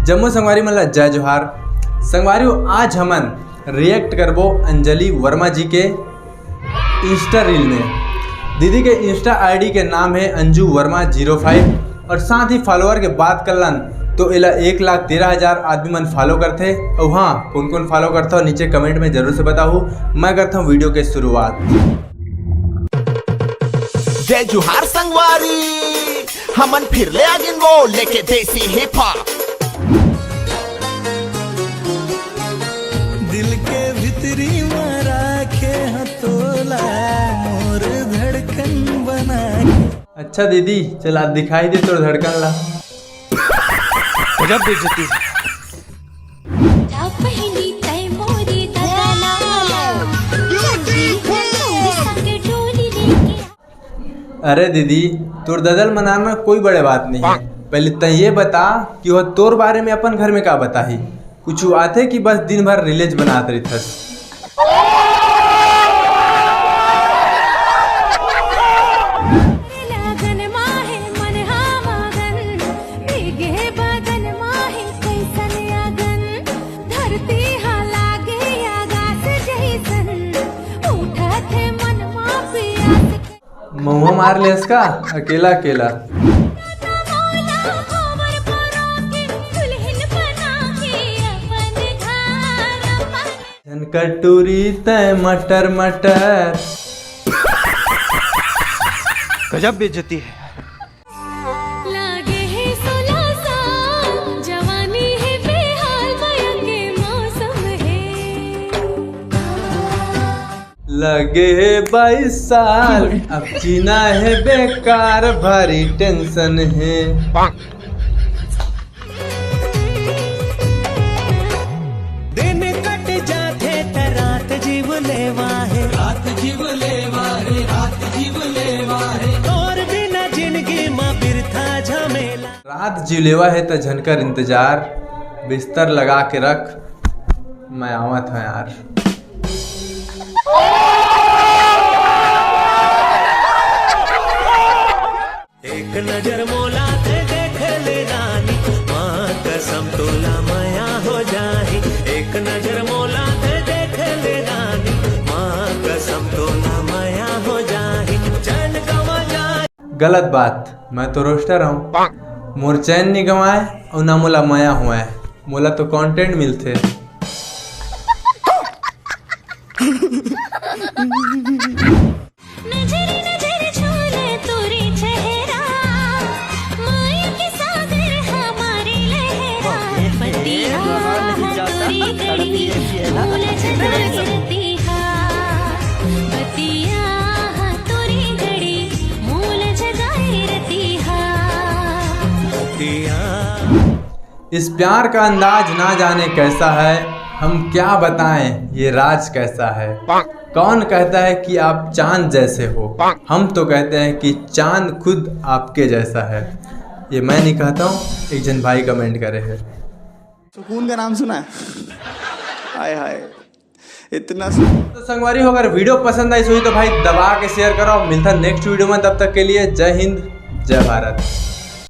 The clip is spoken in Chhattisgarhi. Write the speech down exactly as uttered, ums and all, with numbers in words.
जम्मो संगवारी मन ला जय जोहार। संगवारी हो, आज हमन रिएक्ट करबो अंजलि वर्मा जी के इंस्टा रील में। दीदी के इंस्टा आईडी के नाम है अंजू वर्मा ज़ीरो फ़ाइव, और साथ ही फॉलोअर के बात करलन तो एला एक लाख तेरह हजार आदमी मन फॉलो करथे। और हाँ, कौन कौन फॉलो करथे, नीचे कमेंट में जरूर से बताहू। मैं करता हूँ वीडियो के शुरुआत। जय जोहार संगवारी, हमन फिर ले आगिन वो लेके देसी हिप हॉप। दिल के भीतरी में राखे हंव तोला, मोर धड़कन बना के। अच्छा दीदी, चल आज दिखाई दे तोर धड़कन ला। गजब बेइज्जती। जा पहिली तै मोरी दगला, जी है तोरी संग डोली लेके। अरे दीदी, तोर ददल मनाना कोई बड़े बात नहीं है। पहले तै ये बता कि वो तोर बारे में अपन घर में का बताही? कुछ आथे कि बस दिन भर रील्स बनात रहिथस? लगन माहे मन हा मगन, भीगे बदन माहे कैसन अगन, धरती हा लागे आकाश जैसन, उठत हे मन मा पियास। महुआ मार लेस का अकेला अकेला? झनकर टूरी तै मटर मटर। गजब बेइज्जती है। लागे हे सोलह साल, जवानी हे बेहाल, मया के मौसम हे। लगे हे बाईस साल, अब जीना हे बेकार, भारी टेंशन हे। दिन कट जाथे त रात जीव लेवा हे। रात जीव लेवा हे, रात जीव लेवा हे। तोर बिना जिंदगी मा बिरथा झमेला। रात जीव लेवा हे त झनकर इंतजार, बिस्तर लगा के रख, मैं आवत हंव यार। एक नजर मोला ते देख ले रानी, माँ कसम तोला मया हो जाही। एक नजर मोला ते देख ले रानी, माँ कसम तोला मया हो जाही। चल गवा जाही। गलत बात, मैं तो रोस्टर हंव। मोर चैन नी गंवाय अउ ना मोला मया होवय, मोला तो कंटेंट मिलथे। नजर नजर छू ले तोरे चेहरा, माई के सागर हमारी लहरा। बतिया तोरी गड़ी, मोला जगाए रतिहा। बतिया तोरी गड़ी, मोला जगाए रतिहा। इस प्यार का अंदाज ना जाने कैसा है, हम क्या बताएं ये राज कैसा है। कौन कहता है कि आप चांद जैसे हो, हम तो कहते हैं कि चांद खुद आपके जैसा है। ये मैं नहीं कहता हूँ, एक जन भाई कमेंट करे है। सुकून का नाम सुना है? हाय हाय, इतना सु- तो संगवारी हो, अगर वीडियो पसंद आइस होही तो भाई दबा के शेयर करो। मिलथन नेक्स्ट वीडियो में, तब तक के लिए जय हिंद, जय भारत।